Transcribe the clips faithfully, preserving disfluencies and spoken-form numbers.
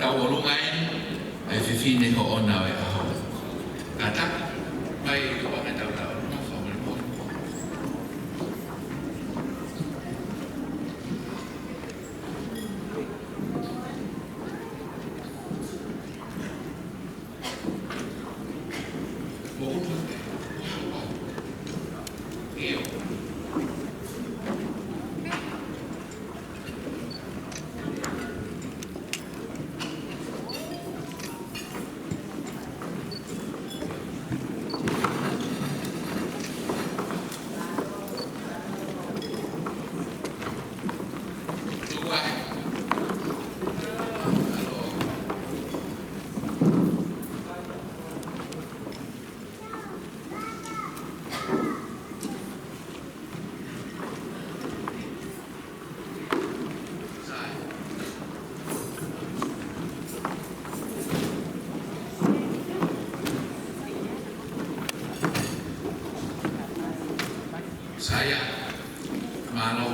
Tauʻolunga eni, ʻa e fefine hoʻona ʻo e ʻaho. Kātaki, mai ʻo ʻoange ʻetau tauʻolunga, fakamolemole. Saia, mālō.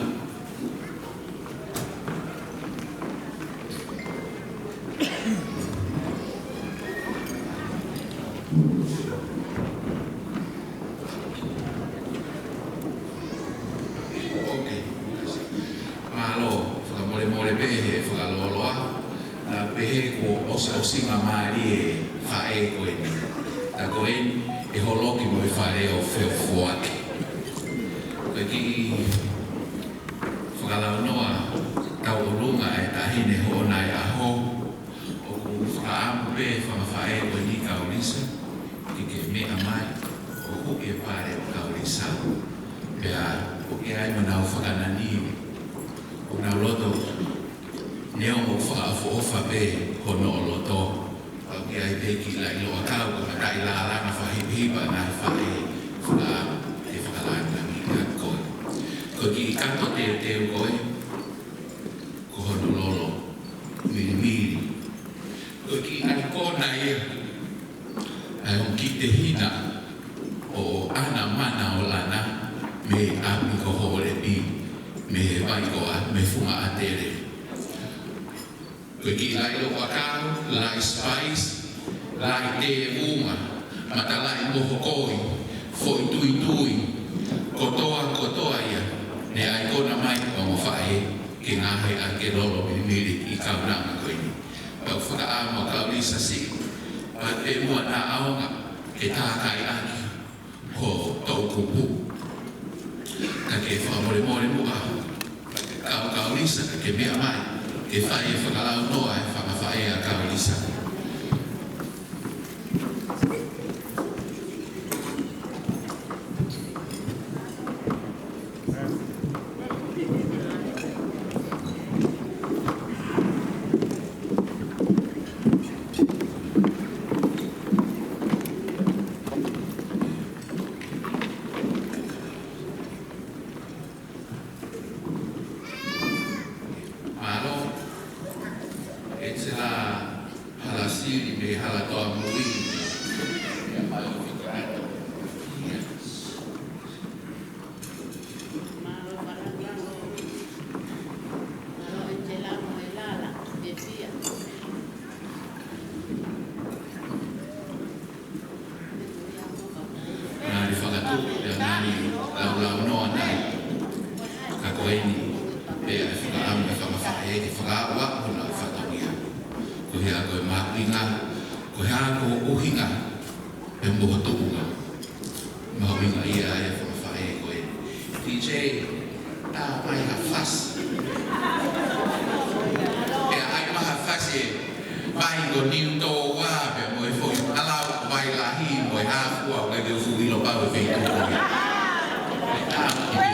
ʻOkei. Mālō, fakamolemole pē he fakalōloa. Naʻa pehē kuo ʻosiʻosingamālie e faʻē ko eni. Tā ko eni, ʻe holoki mo e fale ʻo feʻofoʻoaki. Ko e kiʻi fakalaunoa tauʻolunga ʻa e taʻahine hoʻona ʻo e ʻaho. ʻOku fakaʻamu pē fanga faʻē ko eni Kaulisa ke ke meʻa mai ʻo huʻi e pale ʻo Kaulisa. Pea ʻoku ʻi ai mo ʻenau fakananio, ʻoku nau loto, neongo ʻoku fakaʻofoʻofa pē hono loto, ka ʻoku ʻi ai pē kiʻi laʻiloʻakau, ko e mataʻi lālanga fakahipahipa ʻa e ngaahi faʻē, faka-, ʻe fakalāngilangiʻi ʻaki koe. Ko e kiʻi kato teuteu ko ē, ko hono lolo milimili. Ko e kiʻi ʻaikona ia ʻa e ongo kiʻi tehina ʻo ʻAna Manaʻolana mei ʻapi ko Hōlepi, mei he vai ko ʻa, mei Funga ʻAtele. Ko e kiʻi laʻiloʻakau, laʻi spice, laʻi tēvunga, matalaʻi mohokoi, foʻi tuitui, kotoa, kotoa ia, ne ʻaikona mai ʻa e ongo faʻē ke ngaohi ʻaki e lolo milimili ʻi he kaunanga ko eni. Pea ʻoku fakaʻamu ʻa Kaulisa siʻi, ʻa e pē muʻa naʻa ʻaonga ke tākai ʻaki ho toʻukupu. Ka ke fakamolemole muʻa, kau Kaulisa, ka ke meʻa mai ke fai e fakalaunoa ʻa e fanga faʻē ʻa Kaulisa. Mālō, ʻEtelā Halasili mei Halatoa Mui. Mālō, mālō, ʻEtelā mo e lala, ʻEtelā. Ngali fakatuʻu, pea ngali laulaunoa nai. Ka ko eni, pea fakaʻamu e fanga faʻē ke fakaaʻu ʻa honau fatongia. Ko e hā ko e mahuʻinga, ko e hā ko e ʻuhinga, pe mo e tuʻunga. Mahuʻinga ia ʻa e fanga faʻē ko ē. T J, tā mai ha fasi. Pea ʻai mai ha fasi ē, mai ko Niutōua, pea mo e foʻi ʻalu ʻo vai lahi, mo e hā fua, ʻo ʻikai ke u fuʻu ʻilo pau e feituʻu ko ē. Tā mai.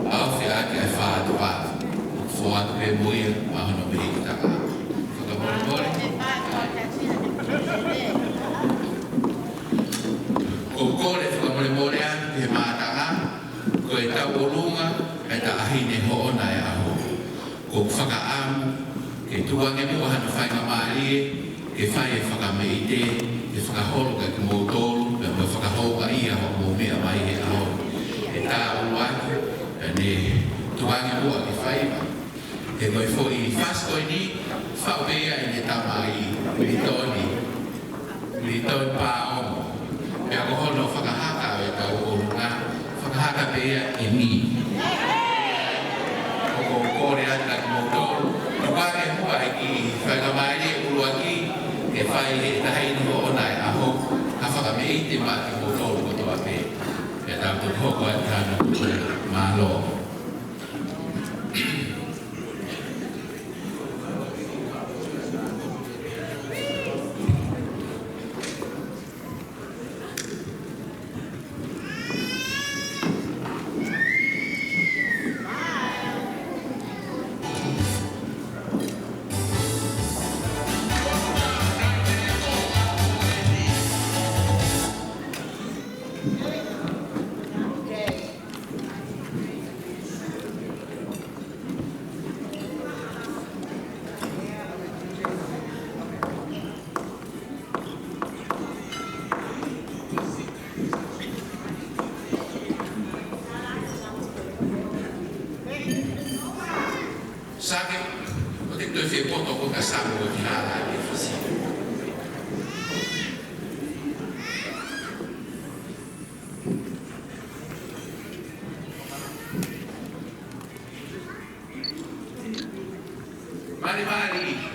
ʻAofia ʻaki ʻa e fā atu atu. ʻOku foa atu pē mo ia ʻa hono mehikitanga. Fakamolemole. ʻOku ou kole fakamolemole atu ki he mātanga, ko e tauʻolunga ʻa e Taʻahine Hoʻona ʻo e ʻAho. ʻOku ou fakaʻamu ke tukuange muʻa hano faingamālie ke fai e fakameʻite, ke fakaholo kiate kimoutolu, pea mo e fakahoungaʻia hoʻomou meʻa mai he ʻaho ni. ʻE tā ʻuluaki, pea ne tukuange muʻa ke fai mai. He ko e foʻi fasi ko eni, faʻu pē ia ʻe heʻene tamai, Militoni. Militoni Paomo. Pea ko hono fakahaka ʻo e tauʻolunga, fakahaka pē ia ʻe Mimi. ʻOku ou kole atu kiate kimoutolu, tukuange muʻa e kiʻi faingamālie ʻuluaki, ke fai ʻe he Taʻahine Hoʻona ʻo e ʻAho ha fakameʻite maʻa kimoutolu kotoa pē. Pea tau toki hoko atu ki hano mālō. Sake, ʻoua te ke toe fie poto ko ka samu o ki hala e fasi. Mali, mali.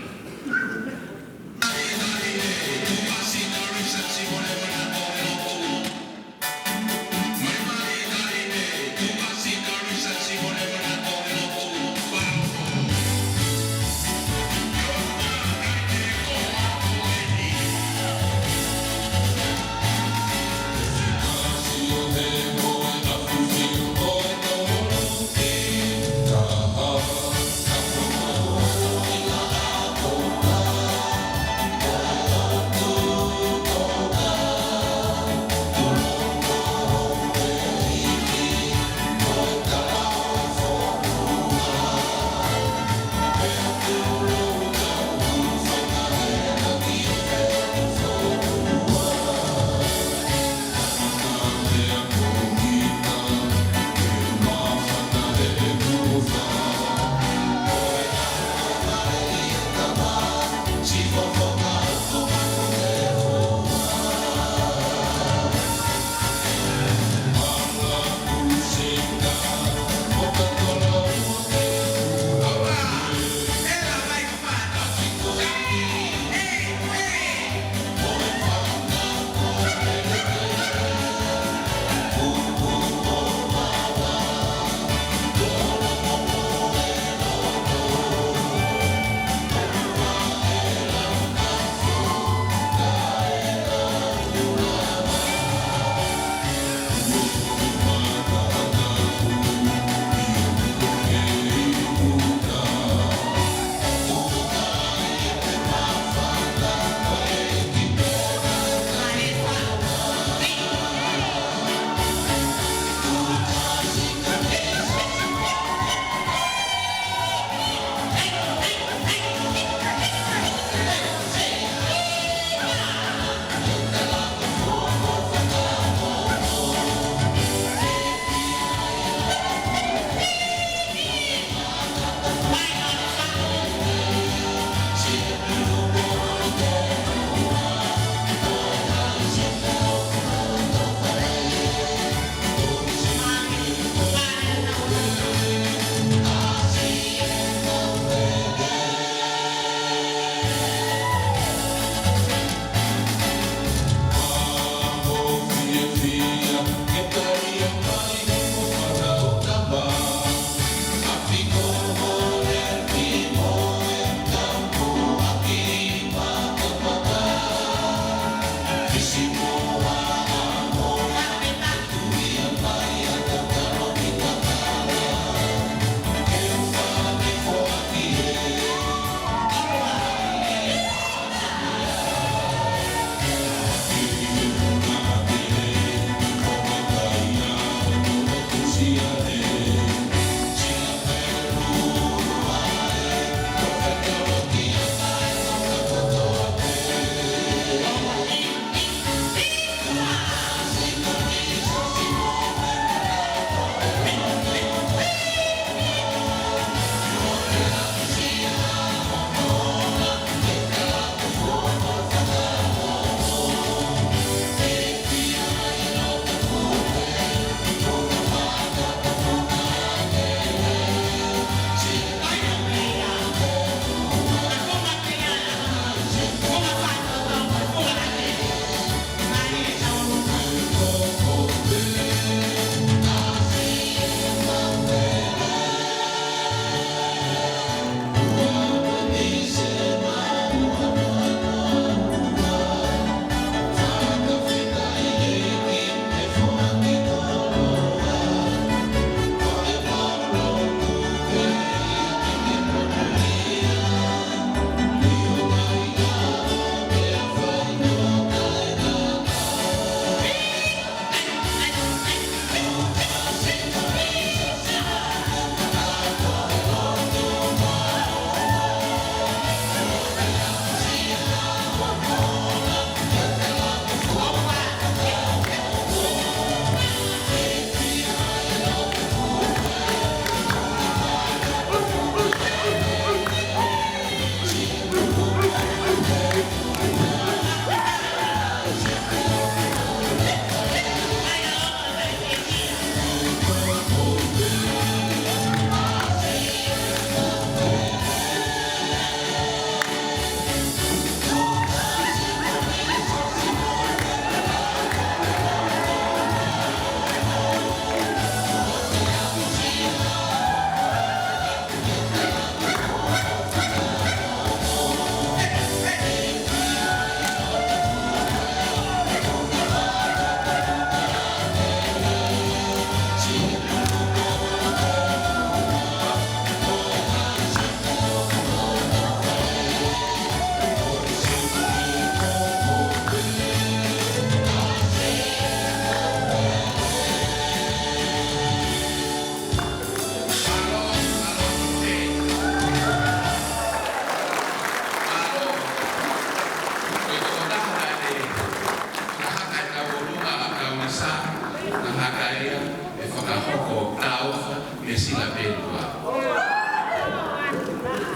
Silapelua.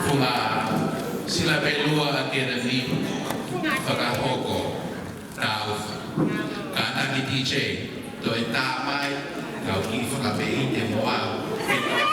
Funga Silapelua Academy, fakahoko, taufa. Kātaki D J, toe tā mai, kau kiʻi fakapeite mo au.